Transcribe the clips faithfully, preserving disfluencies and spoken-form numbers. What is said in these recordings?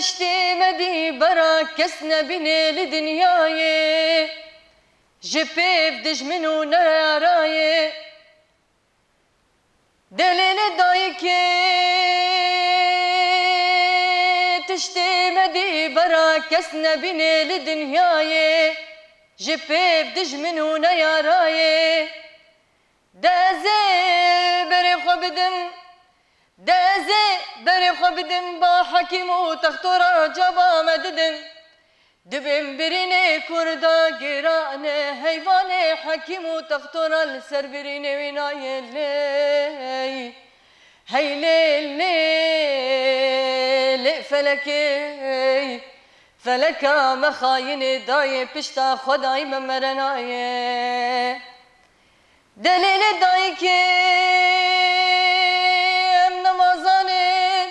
Tiştê me dî bera kes nebîne li dinyayê, ji pêv dijmin û neyarayê. Delê li dayikê, tiştê me dî bera kes nebîne li dinyayê, ji pêv dijmin û neyarayê. De ez ê berê xwe bidim, de ez ê berê xwe bidim ba hekîm û textora caba me didin. Dibên birînê kurda gêrane, heyvanê hekîm û textora li ser birînê wî nayê lê. Hey lê lê lê felekê, feleka me xayinê dayê, pişta Xwedayî me merenayê. Delê lê dayikê, em nemazanê,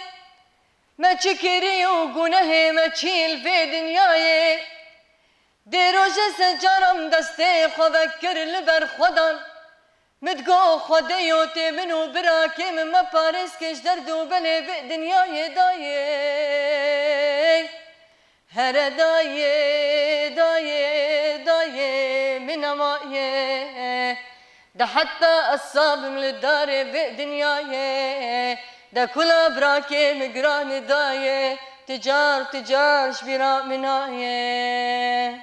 me çi kirî û gunehê me çî li vê dinyayê. Dê rojê secaram destê xwe vekir li ber Xwedan. Min digot, Xwedêyo tê min û birakê min me parêz ke ji derd û belê vê dinyayê dayê. Here dayê, dayê, dayê min nemaye. De heta ez sabim li darê vê dinyayê, de kula birakê min giran dayê, ti car, ti car ji bîra min nayê.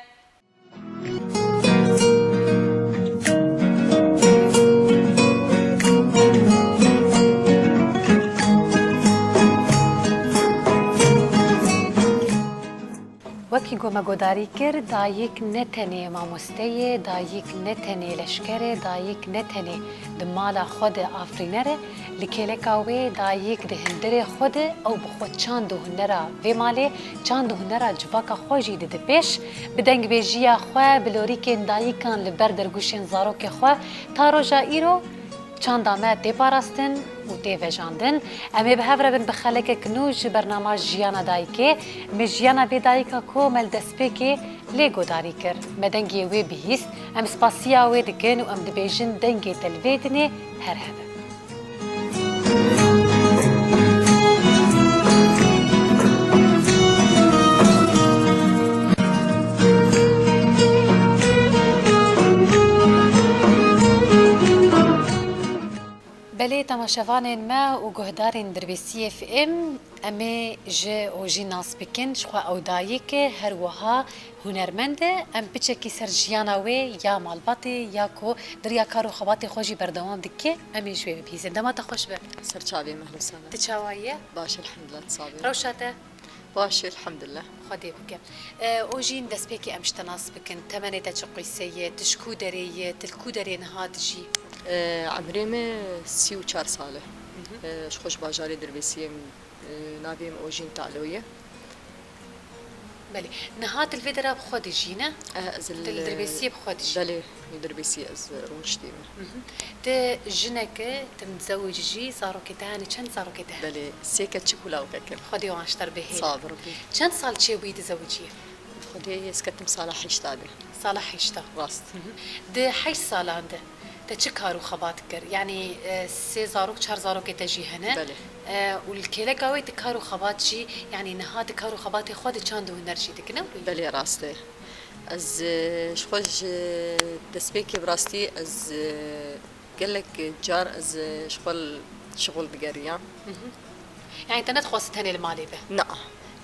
Wekî ku me guhdarî kir, dayik ne tenê mamoste ye, dayik ne tenê leşker e, dayik ne tenê di mala xwe de afirîner e, li kêleka wê dayik di hundirê xwe de ew bi xwe çand û hunera vê malê, çand û hunera civaka xwe jî dide pêş. Bi dengbêjiya xwe, bi lorîkên dayikan li ber dergûşên zarokê xwe ta roja îro, çanda me tê parastin û tê vejandin. Em ê bi hev re bin bi xelekek nû ji bernama Jiyana Dayikê. Me jiyana vê dayika ku me li destpêkê lê guhdarî kir. Me dengê wê bihîst. Em spasiya wê dikin û em dibêjin dengê te li vê dinê her hebe. Belê temaşevanên me û guhdarên Dirbêsiyê F M, em ê ji Ojîn nas bikin, ji xwe ew dayik e, her wiha hunermend e. Em piçekî ser jiyana wê ya malbatê ya ku di riya kar û xebatê xwe jî berdewam dike, em ê ji wê bibihîzin. Dema te xweş be. Ser çavê me, Hewsana. Tu çawa ye? Baş, elhamdulillah, tu çawa ye? Rewşa te? Baş, elhamdulillah. Xwedê bike. E, Ojîn, destpêkê em ji te nas bikin. Temenê te çi qîse ye? Tu ji ku derê ye? Tu li ku derê niha dijî? E, emrê me sî û çar sal e. Hı hı. E, ji xwe ji bajarê Dirbêsiyê me. E, navê min Ojîn Talo ye. Belê. Niha tu li vê dera bi xwe dijî, ne? E, ez Tu li li Dirbêsiyê bi xwe dijî. Belê, li Dirbêsiyê ez rûniştî me. Mhm. Tu jinek î, tu mizewicî jî, zarokê te hene, çend zarokê te hene? Belê, sê keçik û lawikek in. Xwedê wan ji te re bihêle. Sax be Rebbî. Çend sal çêbûyî tu zewiciyê? Xwedê ez ketim sala heşta de. Sala heşta. Rast. Mhm. Di heşt salan de te çi kar û xebat kir? Yanî, e, sê zarok, çar zarokê te jî hene. Belê. E, û li kêleka wê tu kar û xebat jî, yanî niha tu kar û xebatê xwe di çand û huner jî dikin, ne wî? Belê, rast e. Ez, e, ji xwe ji destpêkê bi rastî ez, e, gelek car ez, e, ji xwe li şixul digeriyam. Mhm. Yanî te nedixwest tenê li malê be? Na.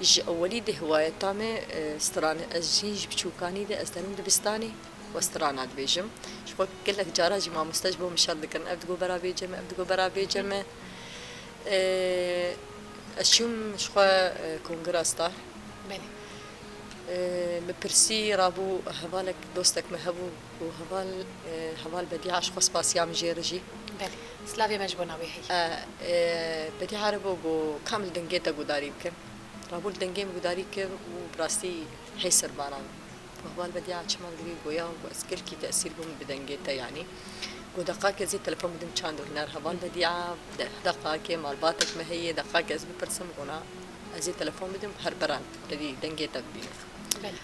Ji ewelî de hiwayeta me, e, stran e. Ez jî ji biçûkanî de ez derim dibistanê û ez strana dibêjim. Ji xwe gelek cara jî mamoste ji bo min şer dikirin. Ev digo bera bêje me, ev digo bera bêje me. E, ez çûm ji xwe, e, kongira star. Belê. E, min pirsî rabû hevalek, dostek me hebû û heval, e, heval Bedîa, ji xwe spasiya min jê re jî. Belê. Silavê me ji bona wê heye. E, e, Bedîa re bû, got, ka min li dengê te guhdarî bikim. Rabû li dengê min guhdarî kir û bi rastî hêsir baran. Heval Bedîa çima li wî goya, got, ez gelkî tesîr bûm bi dengê te, yanî. Got, deqakê ez ê telefon bidim çand û huner. Heval Bedîa, de-, deqakê malbatek me heye, deqakê ez bipirsim, got, na, ez ê telefon bidim, her beran, tevî dengê te bibînim. Belê.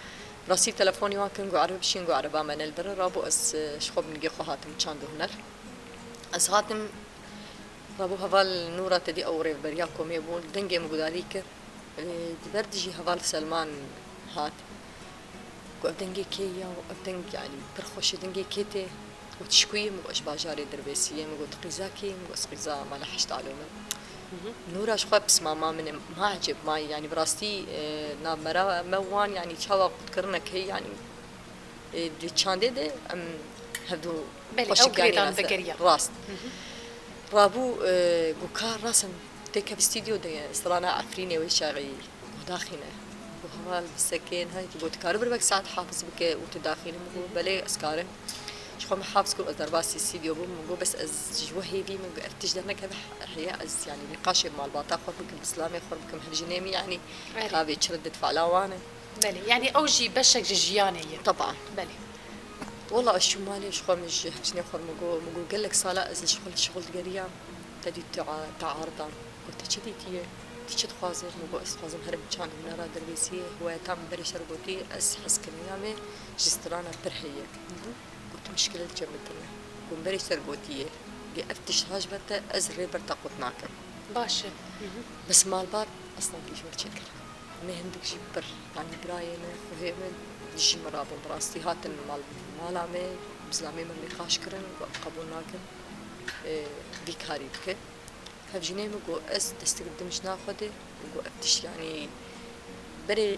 Rastî telefonî wan kirin, got, erebe bişîn, got, ereba me ne li vir e. Rabû ez, e, ji xwe bi nigê xwe hatim çand û huner. Ez hatim, rabû heval Nûra, tedî ew rêveberiya komê bû, dengê min gudarî kir. Di ber dijî heval Selman hat. Got, "Ev dengê kê ya?" Ev deng, yanî, pir xweş e, dengê kê tê? Got, "Ji ku yê?" Min got, "Ji bajarê Dirbêsiyê." Min got, "Qîza kê?" Min got, "Qîza mala Heşt Alo me." Nûra ji xwe pismama min e. Ma ecêb, ma, yanî, bi rastî, e, navbera me wan, yanî, çawa qut kirinek heye, yanî, e, di çandê de em hevdu Belê, ew xweşik, yanî, girêdan rast e. Vegeriya. Rast. Rabû, e, got, "Ka rast im, têkev stûdyo de ye, strana Efrînê wê çaxî." Got, "Daxîne." Got, "Heval, bi sekên, he." Got, "Dikarî bir wek saet hafiz bike û tu daxîne?" Min got, "Belê, ez karim." Ji xwe min hafiz kir, ez derbasî stûdyo bûm. Min got, "Bes ez ji we hêvî," min got, "ev tişt dernekeve heye, ez, yanî, nîqaşê malbata xwe bikim, bi zilamê xwe bikim, hevjinê min, yanî, Erê. Ka vê çi ridît fiila wan e." Belê, yanî ew jî beşek ji jiyanê ye. Teban. Belê. Wela ez çûm malê, ji xwe min ji hevjinê xwe min got, min got, "Gelek sala ez li şixul, şixul digeriyam, te dît tu a-, te ardan." Got, "Te çi dîtiye? Tu çi dixwazî?" Min got, "Ez dixwazim herim çand hunera Dirbêsiyê, hiwayeta min berê ser gotî, ez hezkiriniya me ji strana pir heye." Got, "Tu mişkile li cem min tune." Got, "Min berê ser gotiye, ge ev tişt haş ber te, ez rê ber te qut nakim." Baş e. Bes malbat, eslan pîş min çêkir. Me hindik jî pir, yanî, birayê me, xwehê me, dijî min rabûn, bi rastî hatin mal, mala me, bi zilamê min nîqaş kirin, got, "Em qebûl nakin, e, vî karî bike." Hevjînê min got, "Ez destik didim jina xwe de." Min got, "Ev tişt, yanî, berê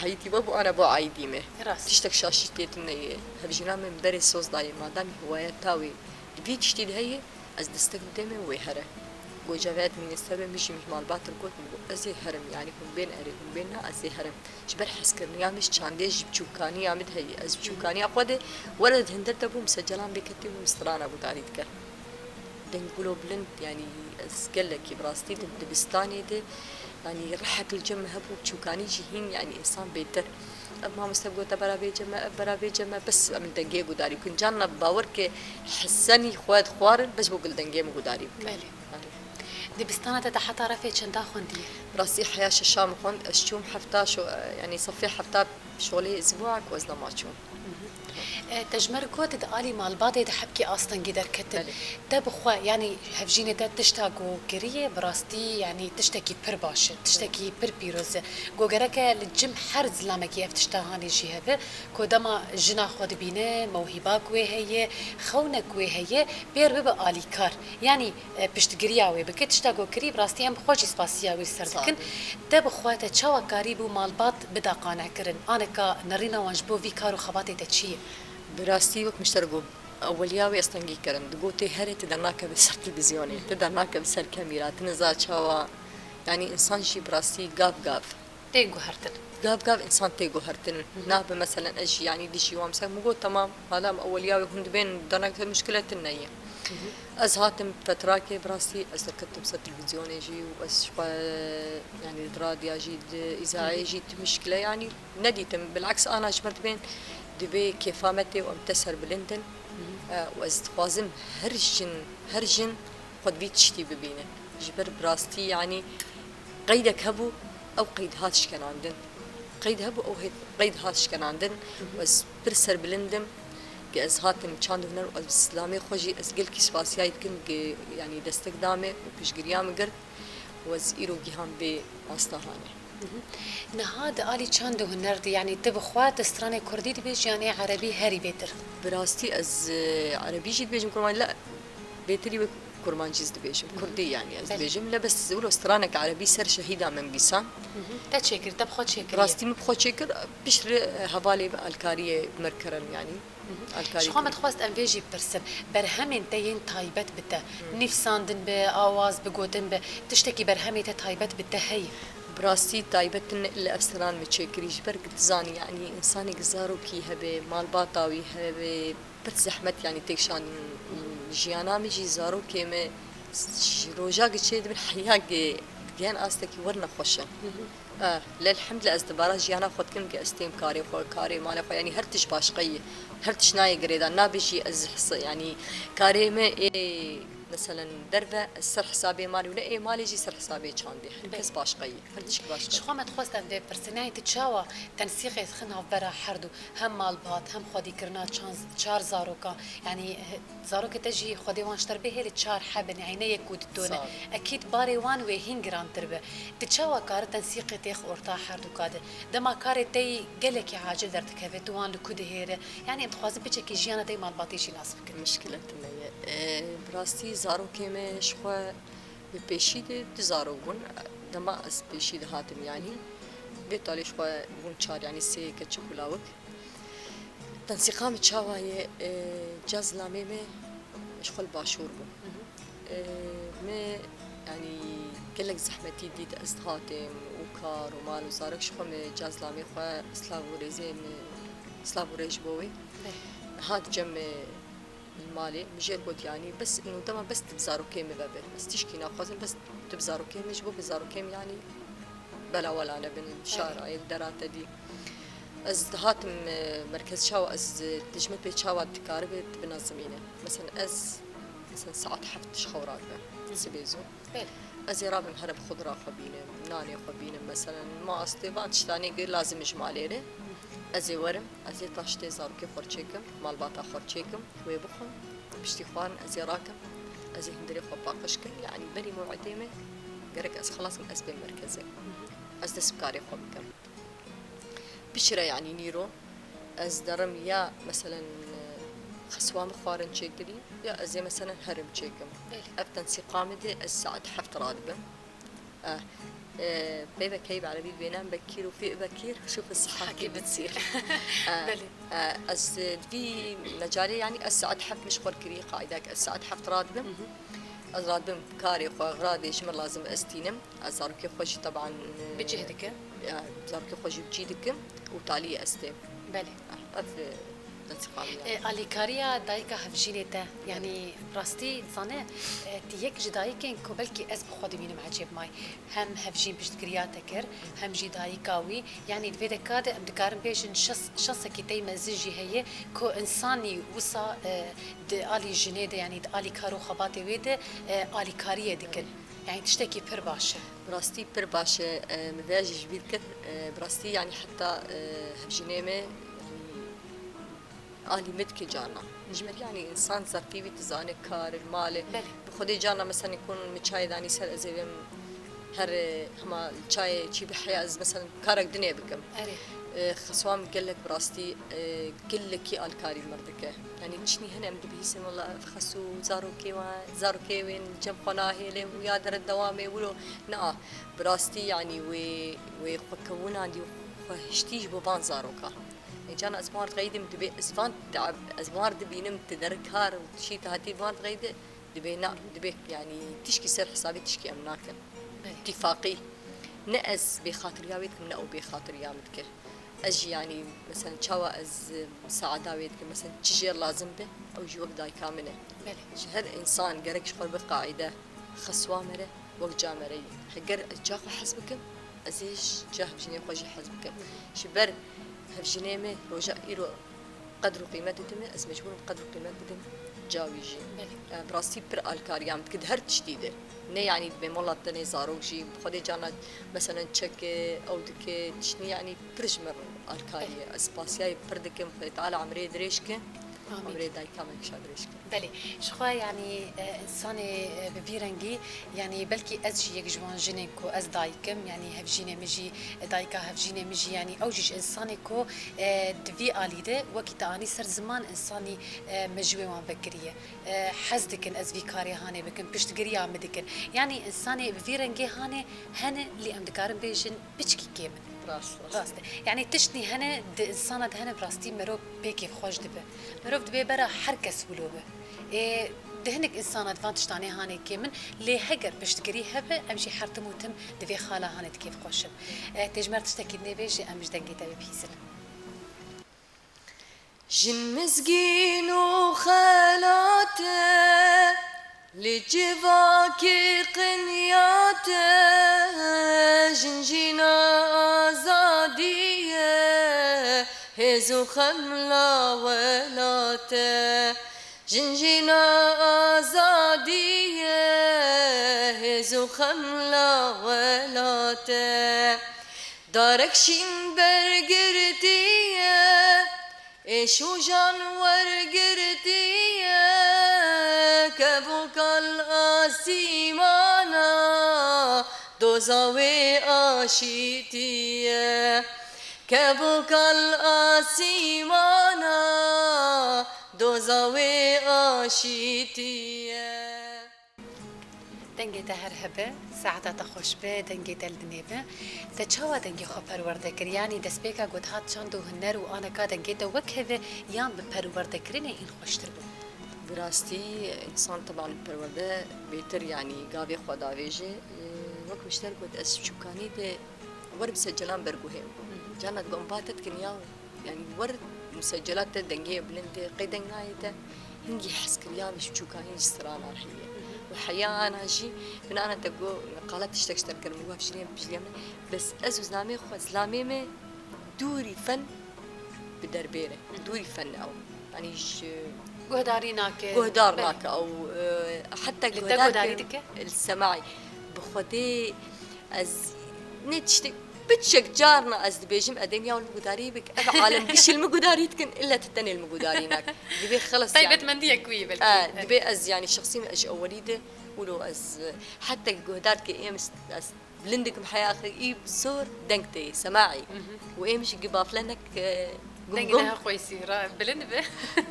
aîdî we bû, ana bo aîdî me. Rast. Tiştek şaşî tê tune ye." Hevjîna min berê soz dayê, madem hiwayeta wê di vî tiştî de heye, ez destek didême wê here. Got, "Cavêt mînîster be." Min jî malbatir got, min got, "Ez ê herim, yanî hûn bên erê, hûn bên na, ez ê herim." Ji ber hezkiriniya min ji çandê, ji biçûkaniya min de heye. Ez biçûkaniya xwe de were di hundir de bûm, secalan bê ketî bûm, strana gudarî dike. Deng gulo bilind, yanî ez gelekî bi rastî di dibistanê de, yanî rehek li cem min hebû, biçûkanî jî hîn, yanî însan bêtir. Ev mamoste bi gote, "Bera vê cem me, ev bera vê cem me," bes em li dengê gudarî bikin. Carna bawer ke hisenî xwe dixwarin, bes bo gil dengê min gudarî bikin. Belê. Belê. Dibistana te de heta refê çenda xwendiye? Rastî heya şeşa min xwend, ez çûm hefta şo-, yanî sefê hefta şolê zibuak û ez dema çûm. E, te ji me re got, di alî malbatê de hebkî astengî derketin. Belê. Te bi xwe, yanî hevjînê te tişta ku kiriye, bi rastî, yanî tiştekî pir baş e, tiştekî pir pîroz e. Ku gereke li cem her zilamekî ev tişta hanê jî hebe, ku dema jina xwe dibîne, mewhîba ku wê heye, xewnek wê heye, pêr bibe alîkar. Yanî, e, piştgiriya wê bike. Tişta ku kirî, bi rastî em bi xwe jî spasiya wî ser dikin. Te bi xwe te çawa karîbû malbat bida qanekirin? Anika nerîna wan ji bo vî kar û xebatê te çi ye? Bi rastî wek min ji te re got, eweliya wê astengî kirin. Digotê, "Here tu dernakeve ser televîzyonê, tu dernakeve ser kamîra, tu niza çawa." Yanî însan jî bi rastî gav gav Tê guhertin. Gav gav însan tê guhertin. Nabe, meselen, ez jî, yanî, dijî wan, mesela, min got, "Temam, madem eweliya wê hûn dibên, dernakeve, muşkile tune ye." Ez hatim fetrakê, bi rastî, ez derketim ser televîzyonê jî û ez ji xwe, yanî, di radya jî, di îzaeyê jî tu muşkile, yanî, nedîtim. Bileks, ana ji me re dibên, dibê kêfa me tê û em te serbilind in. E, û ez dixwazim her jin, her jin xwe di vî tiştî bibîne. Ji ber bi rastî, yanî, qeydek hebû, ew qeyd hat şikenandin. Qeyd hebû, ew hê-, qeyd hat şikenandin. Û ez pir serbilind im, ke ez hatim çand û huner û ez bi zilamê xwe jî ez gelkî spasiyayî dikim, ke, yanî, destek da me û piştgiriya min girt û ez îro gihan vê asta hanê. Niha di alî çand û huner de, yanî, tu bi xwe tu stranê kurdî dibêjî yan ê erebî herî bêtir? Bi rastî ez, e, erebî jî dibêjim, kurmancî, la bêtirî wê kurmancî ez dibêjim. Kurdî, yanî, ez Belê. dibêjim. Le bes wilo stranek erebî ser şehîda me nivîsan. Te çêkir, te bi xwe çêkiriye? Rastî min bi xwe çêkir, piştre, e, hevalê alkariyê bi me re kirin, yanî. Alkarî Ji xwe me kirin. dixwest em vê jî bipirsin. Berhemên te yên taybet bi te, nivîsandin be, awaz bi gotin be, tiştekî berhemê te taybet bi te heye? Bi rastî taybet tune, ille ev stran min çêkirî. Ji ber ku tu zanî, yanî, însanê ku zarokî hebe, malbata wî hebe, pir zehmet, yanî, têkşandin jiyana min jî, zarokê me ji roja ku çêdibin heya ku digihên astekî wer nexweş e. E, lelhemdulillah, ez dibara jiyana xwe dikim ku ez têm karê xwe, karê malê xwe, yanî her tişt başqe ye. Her tişt nayê girêdan, nabêjî ez his-, yanî karê me ê Meselen, derve ez ser hesabê malê û ne ê malê jî ser hesabê çandê. Her kes başqa yî. Her tişk başqa yî. Ji xwe me dixwest em vê pirsin. Nayê tu çawa tensîqê dixin navbera herdu? Hem malbat, hem xwedîkirina çan-, çar zarokan. Yanî, eh, zarokê te jî Xwedê wan ji te re bihêle çar hebin, yanî ne yek û du tone. Sağ ol. Ekîd barê wan wê hîn girantir be. Tu çawa kare tensîqê têx orta herduka de? Dema karê te yî gelekî acil derdikeve, tu wan li ku dihêre? Yanî em dixwazin piçekî jiyana te yê malbatê jî nas bikin. Mişkile tune ye. E, bi rastî zarokê me ji xwe bi pêşî de du zarok bûn. Dema ez pêşî dihatim yanî. Vê talê ji xwe bûn çar, yanî sê keçik û lawik. Tensîqa min çawa ye? E, ca zilamê me ji xwe li başûr bû. E, me, yanî, gelek zehmetî dît, ez dihatim û kar û mal û zarok ji xwe me ca zilamê xwe silav û rêzê me, silav û rêz ji bo wê. Hat cem me li malê, min jê re got, yanî, bes, nû dema bes tu bi zarokê me vebe. Ez tişkî naxwazim, bes tu bi zarokê me, ji bo ku zarokê me, yanî, bela wela nebin, şara ye, dera te dî. Ez dihatim, e, merkez çawa, ez, e, dijmin pê çawa dikaribe, tu binezimîne. Mesela ez, mesela saet heft ji xew radibe, sibê zû. Belê. Ez ê rabim here bi xudra xwe bînim, nanê xwe bînim, mesela mastê van tiştanê ku lazim ji malê re. Ez ê werim, ez ê taştê zarokê xwe çêkim, malbata xwe çêkim, wê bixwim, piştî xwarin ez ê rakim, ez ê hundirê xwe paqij kim, yanî berî mewedê me gerek ez xelas kim, ez bêm merkezê. Ez dest bi karê xwe bikim. Biçire, yanî nîro ez derim ya, meselen, xeswa min xwarin çêkirî, ya ez ê, meselen, herim çêkim. Belê. Ev tensîqa min de ez saet heft radibim. Eh, eh, peyvekeyî bi erebî dibêne: "Bekîr û fî bekîr, şûf sihakî bitsîr." Eh, Belê. eh, ez, eh, di vî mecalê, yanî ez saet heft min ji xwe kirî qaîdek, ez saet heft radibim. Ez radibim karê xwe, xiradê ji min lazim ez tînim. Ez zarokê xwe jî teban, eh, Bi cih dike? eh, zarokê xwe jî bi cih dikim û talî ez têm. Belê. Eh, ev, eh, Destê xwe ya. E, alîkariya dayika hevjînê te, yanî rastî dizane, e, tu yek ji dayikên ku belkî ez bi xwe dibînim ecêb may. Hem hevjîn piştgiriya te kir, hem jî dayika wî. Yanî di vê deka de em dikarin bêjin şans-, şansekî tey mezin jî heye ku însanî wisa, e, di alî jinê de, yanî di alî kar û xebatê wê de, e, alîkariyê dikin. Yanî tiştekî pir baş e. Bi rastî pir baş e. E, min vêya jî ji bîr kir. E, bi rastî, yanî heta, e, hevjînê me, yanî alî min dike carna. Ji ber, yanî, însan zerfî wî dizane, kar e, mal e. Belê. Bi xwedê carna, mesela, ku min çayê danî ser, ez ê bêm her, e, hema çayê çî bi heya, ez, mesela, karek dinê bikim. Erê. E, xeswa min gelek bi rastî, e, gelekî alkarî mir dike. Yanî çinî hene em dibihîsin, wela ev xesû zarokê wan, zarokê wê cem xwe nahêle û ya dere dewamê wilo. Na, bi rastî, yanî wê, wê xwekewinandî û xwehiştî ji bo van zaroka. E, carna ez bi wan re diqeydim, dibê ez van teeb, ez bi wan re dibînim, tu derikar û tu şî tu hatî bi wan re diqeyde, dibê na, dibê, yanî tişkî ser hesabê tişkî em nakin. Belê. Tîfaqî. Ne ez bêxatiriya wê dikim, ne ew bêxatiriya min dike. Ez jî, yanî, mesela çawa ez, e, misaada wê dikim, mesela çi jê lazim be, ew jî wek dayika min e. Belê. Ji her însan gerek ji xwe bi qaîde xeswa me re, wek ca me re yî. Heger ez ca xwe hez bikim, ez ê ji ca hevjînê xwe jî hez bikim. Ji ber hevjînê me roja îro qedr û qîmet didime, ez mecbûr im qedr û qîmet bidim ca wî jî. Belê. E, bi rastî pir alkariya min dike di her tiştî de. Ne, yanî, dibê mola tenê zarok jî, bi xwedê carna, meselen, çek e, ew dike, tiştî, yanî, pir ji min alkarî ye. Belê. Ez spasiyayê pir dikim, Xwedê Teala emrê dirêj ke. Amîn. Emrê dayika me kişa dirêj ke. Belê, ji xwe, yanî, e, însanê, e, bi vî rengî, yanî, belkî ez jî yek ji wan jinên ku ez dayik im, yanî, hevjînê min jî, e, dayika hevjînê min jî, yanî, ew jî ji însanê ku, e, di vî alî de wekî te anî ser ziman, însanî, e, mejûyê wan vekiriye. E, hez dikin ez vî karê hanê bikim, piştgiriya min dikin. Yanî, însanê bi vî rengê hanê hene, lê em dikarin bêjin piçkî kêm in. Rast, rast. Rast e. Yanî tiştnî hene di însana de hene bi rastî mirov pê kêfxweş dibe. Mirov dibê bera her kes wilo be. Ê, di hinek însana di van tiştanê hanê kêm in, lê heger piştgirî hebe, em jî her tim û tim di vê xala hanê di kêfxweş in. E, tê ji me re tiştekî dinê bêje, em ji dengê te bibihîzin. Jin mizgîn û xelat e, li civakî qinyat e, jin jîna azadî ye, hêz û xemla welat e. Jin jîna azadî ye, hêz û xemla welat e. Darek şîn bergirtî ye, êş û jan wergirtî ye. Kev û kal asîmana, doza wê aşîtî ye. Kev û kal asîmana, doza wê aşîtî ye. Dengê te her hebe, saeta te xweş be, dengê te li dinê be. Te çawa dengê xwe perwerde kir? Yanî destpêka ku te hat çand û huner û aneka dengê te wek hev e, yan bi perwerdekirinê hîn xweştir bû? Bi rastî, însan teban perwerde bêtir, yanî gavê xwe davêje. Wek min ji te re got, ez çûkanî de wer bi secelan berguhê. Carna digot, em ba te dikin ya, yanî wer musecela te dengê bilind e, qey deng nayê te, hingî hez kir, ya min ji çûkanî ji strana re heye. Û heya ana jî, min ana te got, qala tiştek ji te re kirim, got, hevjînê bijîrê min. Bes ez û zilamê xwe, zilamê me dûrî fen bi derbêre, dûrî fen ew. Yanî ji Guhdarî nake. Guhdar Belê. nake ew, e, heta Li te guhdar guhdarî ke dike? Li semaî. Bi Xwedê ez ne tiştek, piçek carna ez dibêjim, edên ya li min gudarî bik. Ev alem gişî li min gudarî dikin, illa tu tenê li min gudarî nak. Dibê xelas yani. Taybetmendiyek wî belkî. E, dibê ez yani şexsî min ez ji ewelî de wilo ez, e, heta guhdar ke êm ez, ez bilind dikim heya xwe î zor deng tê, semaî. Û êm jî gibaflenek, e, Dengê gumgum. Neha xweysî, ra-, bilind be.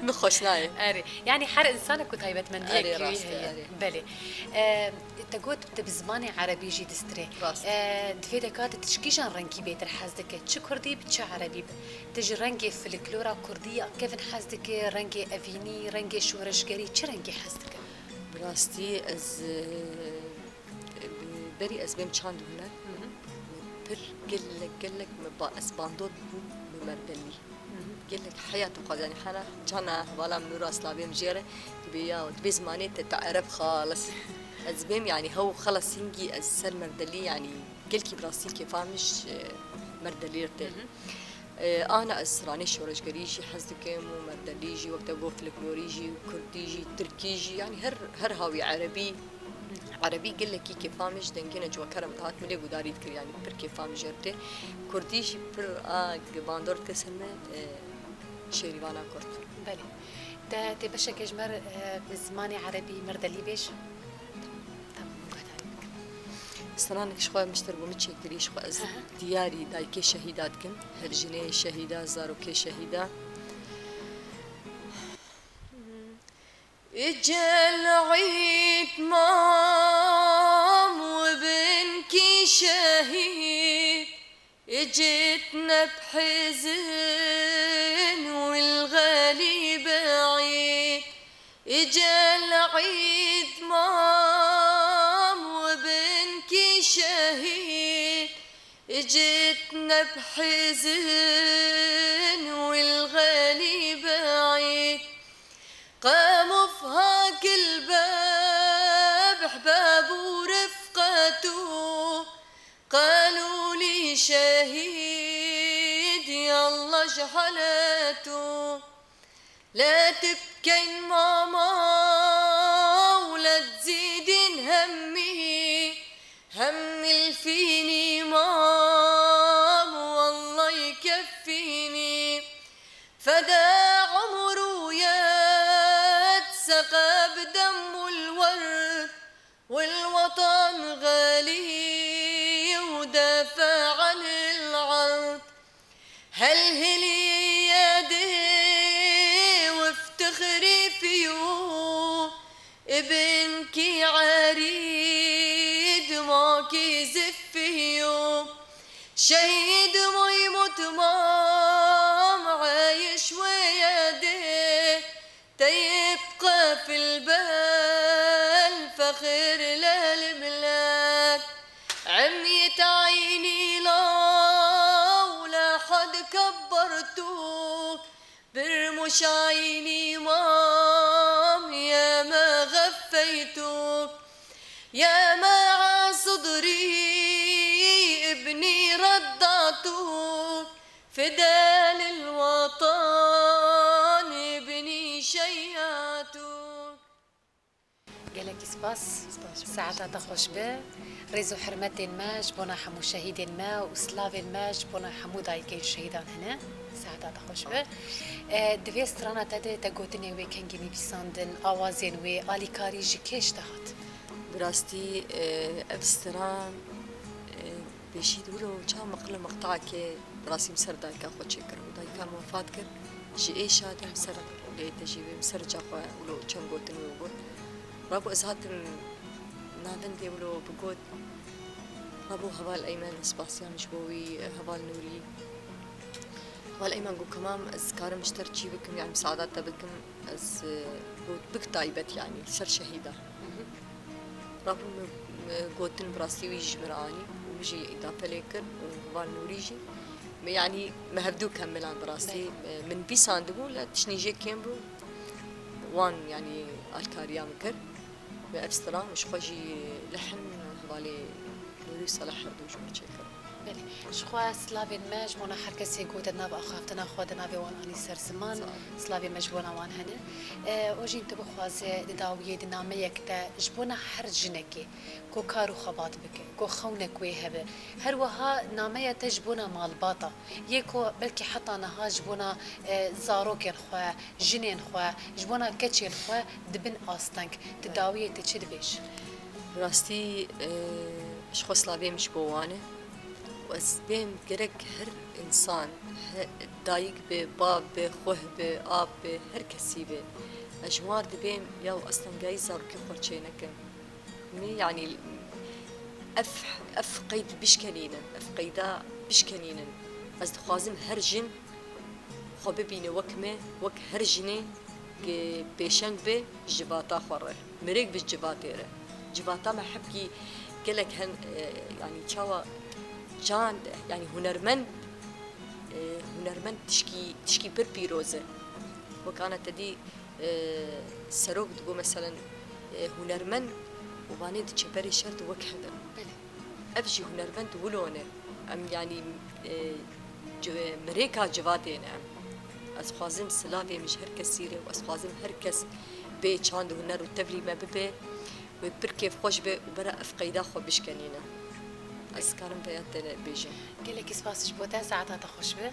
Min xweş nayê. Erê. Yani her insanek ku taybetmendiyek Erê, wî rast e, heye. Erê. Belê. E, te got tu bi zimanê erebî jî distirê. Rast. E, di vê deka de tu ji kîjan rengî bêtir hez dike? Çi kurdî bi çi erebî bi? Tu ji rengê filiklora kurdî ya kevin hez dike, rengê evînî, rengê şoreşgerî, çi rengî hez dike? Bi rastî ez, e, Berî ez bêm çand û huner, Hı hı. pir gelek, gelek me ba-, ez bandor bûm bi merdelî. Hı hı. Gelek heya dixwaz, yani hena cana hevala min û rastla bêm jê re, dibê ya, dibê zimanê te te ereb xalis. Ez bêm yani hew xelas hingî ez ser merdelî yani gelkî bi rastî kêfa min ji, e, merdelî re tê. Hı hı. E, ana ez stranê şoreşgerî jî hez dikim û merdelî jî, wek te got, folklorî jî, kurdî jî, tirkî jî, yanî her, her hawî erebî, erebî gelekî kêfa min ji dengê Necwa Kerem dihat min lê gudarî dikir, yanî pir kêfa min jê re tê. Kurdî jî pir a bandor dike ser me, e, şêrîvana kurd. Belê. Te, tê beşeke ji me re, e, bi zimanê erebî merdelî bêj. Tamam, guhdarî bikim. Stranek ji xwe min ji te re bo min çêkirî, ji xwe ez Aha. diyarî dayikê şehîda dikim. Hevjinê şehîda, zarokê şehîda. Ecel îd mam û bin kî şehîd. جئتنا بحزن والغالي بعيد، إجا العيد مام وابنكي شهيد، جئتنا بحزن والغالي بعيد. قاموا في هاك الباب حباب ورفقته، قالوا لي شهيد يلا شحلته. لا تبكين ماما ولا تزيدين همي، هم الفيني مام والله يكفيني. فدا عمرو يا تسقى بدم الورد، والوطن غالي ودافع عن العرض. هلهلي يا دي وافتخري فيه، ابنكي عريد ماكي زفيه. شهيد ما يموت مام عايش ويا دي، تيبقى في البال فخر للبلاد. عميت عيني لو لحد كبرتوك، برمش عيني مام يا ما غفيتوك، يا ما عصدري ابني رضعتوك. فدا للوطن ابني شيعتو. Gelekî spas. Spas. Saeta te xweş be. Rêz û hurmetên me ji bona hemû şehîdên me û slavên me ji bona hemû dayikên şehîdan hene. Saeta te xweş be. E, di vê strana te de te gotinên wê kengî nivîsandin, awazên wê, alîkarî ji kê ji te hat? Bi rastî, e, ev stran, e, pêşî di wilo çawa miqil û miqtayekê bi rastî min ser dayika xwe çêkir û dayika min wefat kir. Ji êşa de min ser lê tejî wê, min ser ca xwe wilo çend gotin wê got. Rabû ez hatim navendê wilo bi got. Rabû heval Eymen, spasiya min ji bo wî, heval Nûrî. Heval Eymen got, Kemam, ez karim ji te re çî bikim, yani misaada te bikim, ez, e, got, bik taybet, yani ser şehîda. Rabû min, min gotin bi rastî wî ji min re anî û min jî îdafe lê kir û heval Nûrî jî. Me, yanî me hevdû kemilan bi rastî. Belê. Me, min nivîsandibû, lê tiştî jê kêm bû. Wan, yanî alkariya min kir. Me ev stran û ji xwe jî lehn hevalê Nûrî û Seleh her du ji min çêkir. Belê. Ji xwe silavên me ji bona her kesê ku di nav axaftina xwe di navê wan anî ser ziman, Sağ ol. Silavê me ji bona wan hene. E, Ojîn, tu bixwaze di dawiyê di nameyek te ji bona her jinekê ku kar û xebat bike, ku xewnek wê hebe, her wiha nameya te ji bona malbata, yê ku belkî heta niha ji bona, e, zarokên xwe, jinên xwe, ji bona keçên xwe dibin asteng. Tu dawiyê te çi dibêj? Rastî, e, ji xwe silavê min ji bo wan e. Û ez bêm gerek her însan, he, dayik be, bav be, xweh be, ap be, her kesî be. Ez ji wan dibêm, yaw astengayî zarokê xwe çê nekin. Mi, yanî, ev, ev qeyd bişkenînin, ev qeyda bişkenînin. Ez dixwazim her jin xwe bibîne wek me, wek her jinê ki pêşeng be ji civata xwe re. Mirêk bi civatê re. Civata me hebkî gelek hen, e, yanî çawa can, yanî hunermend, e, hunermend tişkî, tişkî pir pîroz e. Wek ana te dî, e, serok digo, meselen, e, hunermend û vanê di çeperê şer de wek hev in. Belê. Ev jî hunermend wilo ne. Em, yanî, e, ci-, mirêka civatê ne em. Ez xwazim silavê min ji her kesî re û ez xwazim her kes bê çand û huner û tevlî me bibe, wê pir kêfxweş be û bera ev qeyda xwe bişkenîne. Ez karim vêya te bêjim. Gelekî spas ji bo te, saeta te xweş be.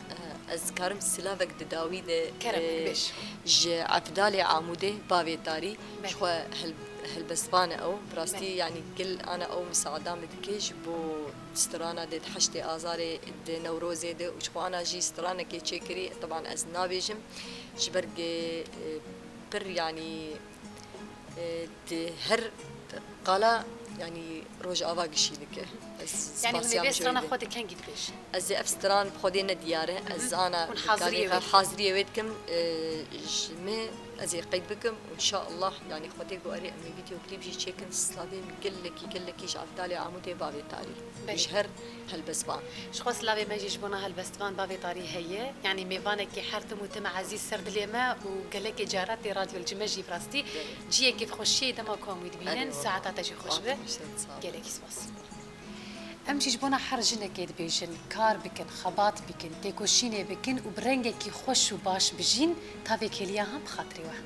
Eh, ez karim silavek di dawî de, Kerem, eh, bêj. Ji Evdalê Amûdê, bavê tarî, Belê. Ji xwe hel-, helbestvan e ew. Bi rastî, Belê. Yanî gil ana ew misaada min dike ji bo strana de di heştê Azarê, di Newrozê de û ji xwe ana jî stranekê çêkirî, teban ez nabêjim. Ji ber ge, eh, pir, yanî, e, di her qala, yanî, Rojava gişî dike. Ez Yanî hûn ê spasiya vê min ji wê strana dikim. Xwe di kengî dibêjin? Ez ê ev stran bi Xwedê ne diyar e. Ez Hı hı. Ana Hûn haziriyê wê dikin. Haziriyê wê dikim. E, ji me ez ê qeyd bikim. Û înşallah, yanî Xwedê ku erê em ê vîdeo klîp jî çêkin. Slavê min gelekî, gelekî ji Evdalê Amûdê bavê tarî. Belê. Ji her helbestvan. Ji xwe silavê me jî ji bona helbestvan bavê tarî heye. Yanî mêvanekî her tim û tim ezîz ser dilê me û gelekê cara tê radyo li cî me jî bi rastî Gelek. Ciyekî bi xweşiyê dema ku em wî dibînin, Erê, wala. Saeta te jî xweş be. Xatir min ser, sağ ol. Gelekî spas. Em jî ji bona her jinekê dibêjin, kar bikin, xebat bikin, têkoşînê bikin û bi rengekî xweş û baş bijîn, ta vê kêliya han bi xatirê we.